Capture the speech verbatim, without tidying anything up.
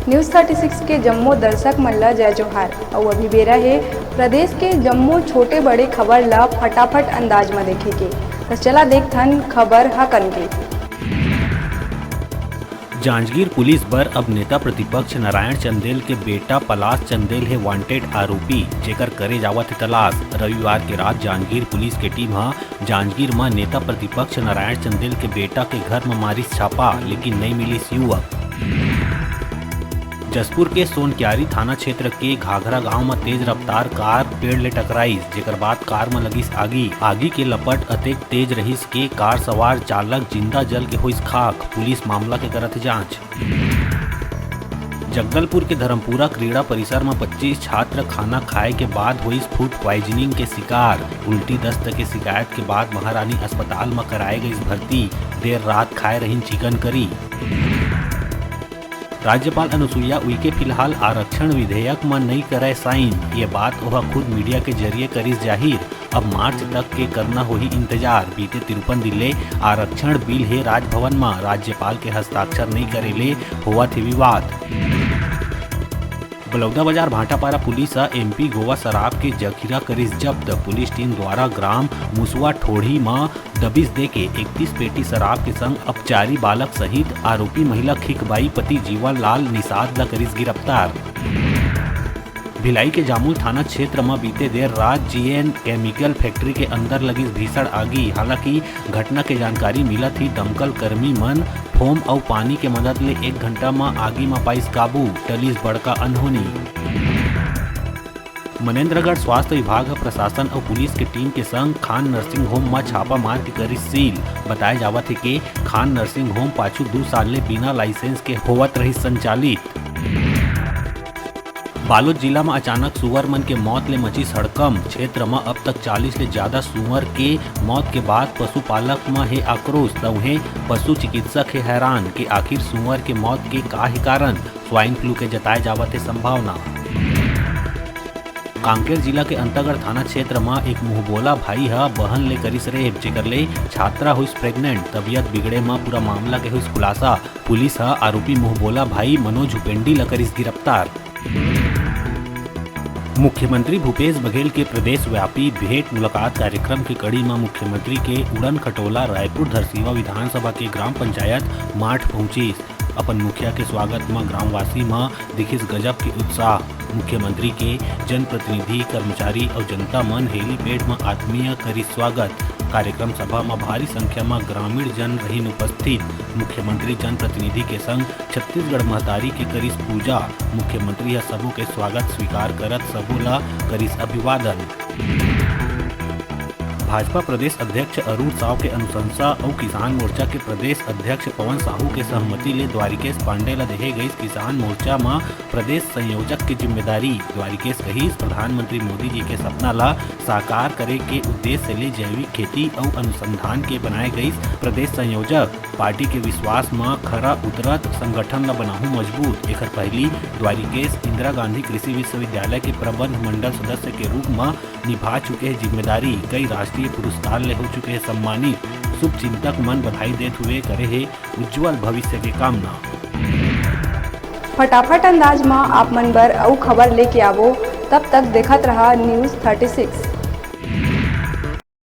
News thirty six के जम्मो दर्शक मन ल जय जोहार। अउ अभी बेरा हे प्रदेश के जम्मो छोटे बड़े खबर ल फटाफट अंदाज म देखे के। त चला देखथन खबर हकन के। जांजगीर पुलिस बर अब नेता प्रतिपक्ष नारायण चंदेल के बेटा पलाश चंदेल हे वांटेड आरोपी, जेकर करे जावत हे तलाश। रविवार के रात जांजगीर पुलिस के टीम ह जांजगीर म नेता प्रतिपक्ष नारायण चंदेल के बेटा के घर म मारिस छापा, लेकिन नइ मिलिस युवक। जशपुर के सोनक्यारी थाना क्षेत्र के घाघरा गांव म तेज रफ्तार कार पेड़ ले टकराइस, जेकर बाद कार म लगिस आगी। आगी के लपट अतेक तेज रहिस के कार सवार चालक जिंदा जल के होइस खाक। पुलिस मामला के करत जांच। जगदलपुर के धर्मपुरा क्रीड़ा परिसर म पच्चीस छात्र खाना खाए के बाद होइस फूड प्वाइजनिंग के शिकार। उल्टी दस्त के शिकायत के बाद महारानी अस्पताल म कराए गइस भर्ती। देर रात खाए रहिन चिकन करी। राज्यपाल अनुसुईया उइके फिलहाल आरक्षण विधेयक म नइ करय साइन। ये बात ओह खुद मीडिया के जरिए करिस जाहिर। अब मार्च तक के करना होही इंतजार। बीते तिरपन दिन ले आरक्षण बिल हे राजभवन म, राज्यपाल के हस्ताक्षर नइ करे ले होवत हे विवाद। बलौदाबाजार भाटापारा पुलिस ह एमपी गोवा शराब के जखीरा करिस जब्त। पुलिस टीम द्वारा ग्राम मुसवा ठोड़ी म दबिश देके इकतीस पेटी शराब के संग अपचारी बालक सहित आरोपी महिला खिकबाई पति जीवन लाल निषाद ल करिस गिरफ्तार। भिलाई के जामुल थाना क्षेत्र म बीते देर रात जीएन केमिकल फैक्ट्री के अंदर लगिस भीषण आगी। हालांकि घटना के जानकारी मिलत ही दमकल कर्मी मन फोम अउ पानी के मदद ले एक घंटा म आगी म पाइस काबू, टलिस बड़का अनहोनी। मनेंद्रगढ़ स्वास्थ्य विभाग ह प्रशासन अउ पुलिस के टीम के संग खान नर्सिंग होम म छापा मार के करिस सील। बताए जावत हे के खान नर्सिंग होम पाछू दू साल ले बिना लाइसेंस के होवत रहिस संचालित। बालोद जिला म अचानक सुअर मन के मौत ले मचिस हड़कंप। क्षेत्र म अब तक चालीस ले ज्यादा सुअर के मौत के बाद पशुपालक म हे आक्रोश, त उहें पशु चिकित्सक हे हैरान के आखिर सुअर के मौत के का हे कारण। स्वाइन फ्लू के जताए जावत हे संभावना। कांकेर जिला के अंतागढ़ थाना क्षेत्र म एक मुंहबोला भाई ह बहन ले करिस रेप, जेकर ले छात्रा होइस प्रेग्नेंट। तबीयत बिगड़े म पूरा मामला के होइस खुलासा। पुलिस ह आरोपी मुंहबोला भाई मनोज उपेंडी ल करिस गिरफ्तार। मुख्यमंत्री भूपेश बघेल के प्रदेशव्यापी भेंट मुलाकात कार्यक्रम के कड़ी म मुख्यमंत्री के उड़न खटोला रायपुर धरसीवा विधानसभा के ग्राम पंचायत माठ पहुंचिस। अपन मुखिया के स्वागत म ग्रामवासी म दिखिस गजब के उत्साह। मुख्यमंत्री के जनप्रतिनिधि, कर्मचारी अउ जनता मन हेलीपैड म आत्मीय करिस स्वागत। कार्यक्रम सभा म भारी संख्या म ग्रामीण जन रहिन उपस्थित। मुख्यमंत्री जनप्रतिनिधि के संग छत्तीसगढ़ महतारी के करिस पूजा। मुख्यमंत्री ह सबो के स्वागत स्वीकार करत सबो ला करिस अभिवादन। भाजपा प्रदेश अध्यक्ष अरुण साव के अनुशंसा अउ किसान मोर्चा के प्रदेश अध्यक्ष पवन साहू के सहमति ले द्वारिकेश पांडे ला देहे गइस किसान मोर्चा म प्रदेश संयोजक के जिम्मेदारी। द्वारिकेश कहिस, प्रधानमंत्री मोदी जी के सपना ला साकार करे के उद्देश्य ले जैविक खेती अउ अनुसंधान के बनाए गइस प्रदेश संयोजक। पार्टी के विश्वास म खरा उतरत संगठन ल बनाहूं मजबूत। एखर पहिली द्वारिकेश इंदिरा गांधी कृषि विश्वविद्यालय के प्रबंध मंडल सदस्य के रूप म निभा चुके हे जिम्मेदारी। कई राष्ट्रीय पुरस्कार ले हो चुके हे सम्मानित। शुभ चिंतक मन बधाई देत हुए करे हे उज्जवल भविष्य के कामना। फटाफट अंदाज म आप मन बर अउ खबर लेके आवो, तब तक देखत रहा News thirty six।